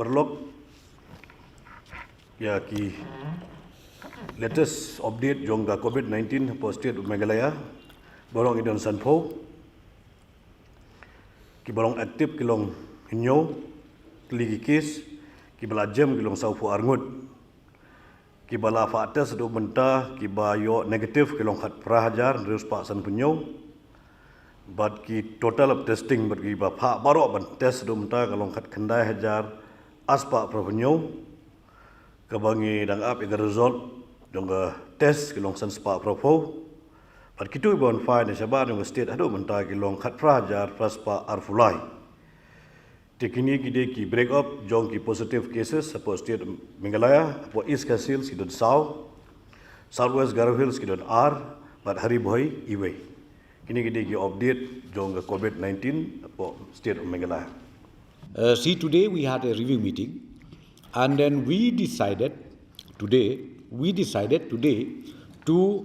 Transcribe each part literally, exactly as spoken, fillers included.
Paralok, ïa ki latest update jong ka COVID nineteen hapoh state of Meghalaya, ba long i don sanphew, kiba long active ki long hynñiew, tylli ki case, kiba la jem ki long sawphew arngut. Kiba la phah test haduh mynta, kiba ïoh negative ki long khatphra hajar hynriew spah sanphew hynñiew. Bad ki total of testing bad kiba phah baroh ban test haduh mynta ka long khatkhyndai hajar arspah phraphew hynñiew. Kaba ngi dang ap ïa ka result jong ka test ki long san spah phraphew. Bad kitu kiba wan phai na shabar jong ka state haduh mynta ki long khatphra hajar phra spah arphew lai. Te kine ki dei ki break up jong ki positive cases hapoh state Meghalaya, hapoh East Khasi Hills ki don saw, South West Garo Hills ki don ar, bad ha Ri Bhoi iwei. Kine ki dei ki update jong ka COVID nineteen hapoh state of Meghalaya. Uh, see, today we had a review meeting, and then we decided today, we decided today to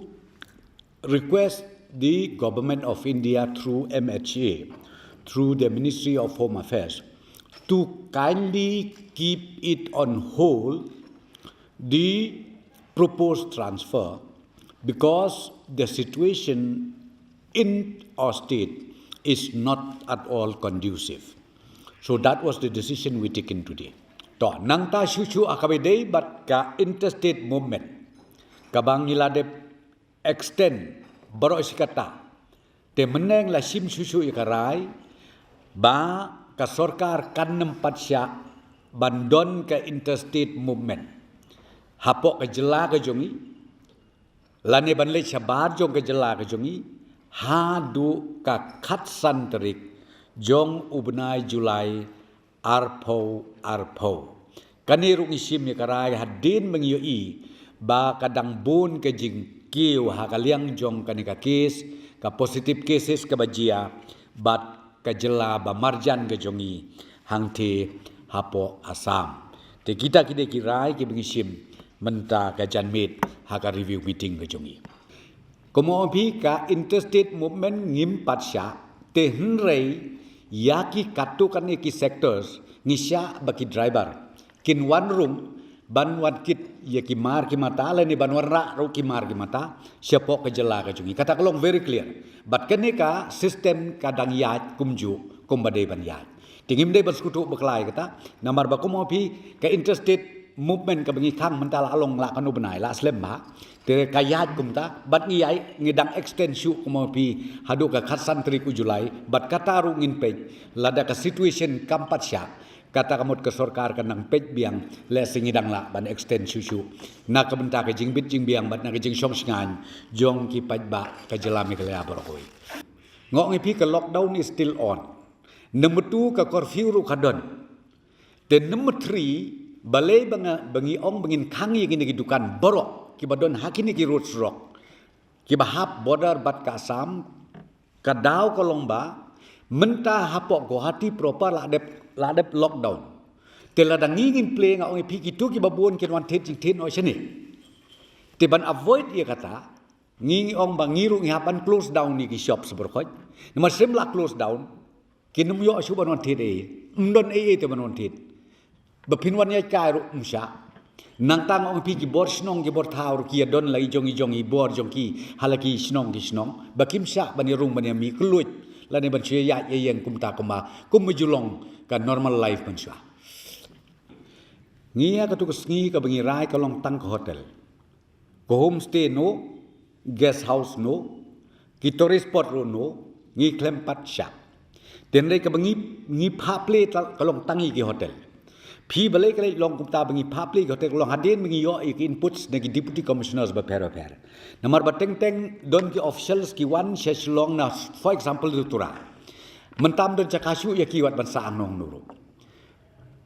request the Government of India through M H A, through the Ministry of Home Affairs, to kindly keep it on hold the proposed transfer because the situation in our state is not at all conducive. So that was the decision we taken today. To, nangta shuh shuh ha kaba ïadei bad ka interstate movement, kaba ngi la dep extend baroh shi katta. Te mynne la shim shuh shuh ïa ka rai ba ka sorkar kan nym pat shah ban don ka interstate movement hapoh ka jylla ka jong ngi, lane ban leit shabar jong ka jylla ka jong ngi, haduh ka khatsan tarik jong u bnai July arphew arphew. Kane ruh ngi shim ïa ka rai hadien ba ngi ïohi ba ka dang bun ka jingkiew ha ka liang jong kane ka case, ka positive cases kaba jia, bad ka jylla ba marjan ka jong ngi hangtei hapoh Assam. Te kita ki dei ki rai kiba ngi shim mynta ka janmiet ha ka review meeting ka jong ngi. Kumno phi, ka interstate movement ngim pat shah, te hynrei ïa ki katto katne ki sectors ngi shah ba ki driver kin wan rung ban wan kit ïa ki mar ki mata, lane ban wanrah ruh ki mar ki mata shapoh ka jylla ka jong ngi. Kata ka long very clear. Bad kane ka system ka dang ïaid kumjuh kumba dei ban ïaid. Te ngim dei ban sngewthuh bakla ïa kata, namar ba kumno phi, ka interstate movement kaba ngi khang mynta la long la katno bnai, la slem bha. Te ka ïaid kumta, bad ngi ïai, ngi dang extend shuh kumno phi haduh ka khatsan tarik u July, bad kata ruh ngin peit, lada ka situation kam pat shah, kata ka mut ka sorkar kan nang peit biang, lehse ngi dang lah ban extend shuh shuh na ka bynta ka jingbit jingbiang bad na ka jingshong shngaiñ jong ki paidbah ka jylla Meghalaya baroh kawei. Nga ong ïa phi, ka lockdown is still on. Number two, ka curfew ruh ka don. Te number three, balei ba nga, ba ngi ong ba ngin khang ïa kine ki dukan baroh kiba don ha kine ki road surok kiba hap border bad ka Assam, ka daw ka long ba mynta hapoh Guwahati proper la dep, la dep lockdown. Te lada ngi ngin plie, nga ong ïa phi, kito kiba bun kin wan thied jingthied noh shane. Te ban avoid ïa kata, ngi, ngi ong ba ngi ruh ngi hap ban close down ïa ki shops baroh khoit. Namar shim la close down, kin ym ïoh shuh ban wan thied ei, ym don ei ei te ban wan thied. Ba phin wan ïaid kai ruh ym shah. Nangta nga ong ïa phi, ki bor shnong ki bor thaw ruh ki ïa don la i jong i jong i bor jong ki ha la ki shnong ki shnong, ba kim shah ban ïa rung ban ïa mih, kylluid lane ban shu ïaid ïa ïeng kumta kumba, kumba ju long ka normal life mynshuwa. Ngi ïa katu ka sngi kaba ngi rai ka long tang ka hotel. Ka homestay no, guest house no, ki tourist spot ruh no, ngi khlem pat shah. Te hynrei kaba ngi, ngi phah plie ta ka long tang ïa ki hotel. Phi, balei ka leit long kumta ba ngi phah plie ki hotel, ka long hadien ba ngi ïoh ïa ki inputs na ki deputy commissioners bapher bapher. Namar ba teng teng don ki officials ki wan sha Shillong na, for example, Tura. Mynta ym don jaka shuh ïa ki wat ban sah hangno hangno ruh.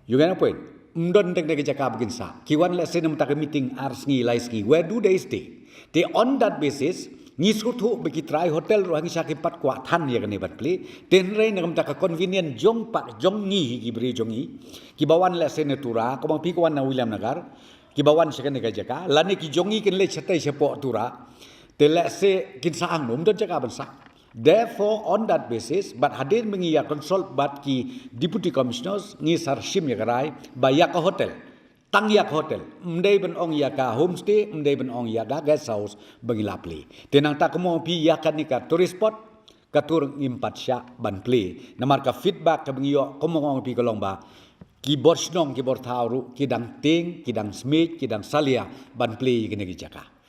You get my point? Ym don teng teng ki jaka ba kin sah. Ki wan lehse na mynta ka meeting ar sngi lai sngi. Where do they stay? Te on that basis, ngi sngewthuh ba ki trai hotel ruh ha ngi sha ki pat kwah than ïa kane ban plie. Te hynrei na ka mynta ka convenient jong pat jong ngi hi, ki briew jong ngi, kiba wan lehse na Tura, kumba phi ka wan na Williamnagar, kiba wan sha kane ka jaka, lane ki jong ngi kin leit shatei shapoh Tura. Te lehse kin sah hangno, ym don jaka ban sah. Therefore, on that basis, bad hadien ba ngi ïa consult bad ki deputy commissioners, ngi sa shim ïa ka rai ba ïa ka hotel, tang ïa ka hotel, ym dei ban ong ïa ka homestay, ym dei ban ong ïa ka guest house ba ngi la plie. Te nangta kumno phi ïa kane ka tourist spot, ka tur ngim pat shah ban plie. Namar ka feedback kaba ngi ïoh kumno ong phi ka long ba ki bor shnong ki bor thaw ruh ki dang tieng, ki dang smiej, ki dang salia ban plie ïa kine ki jaka.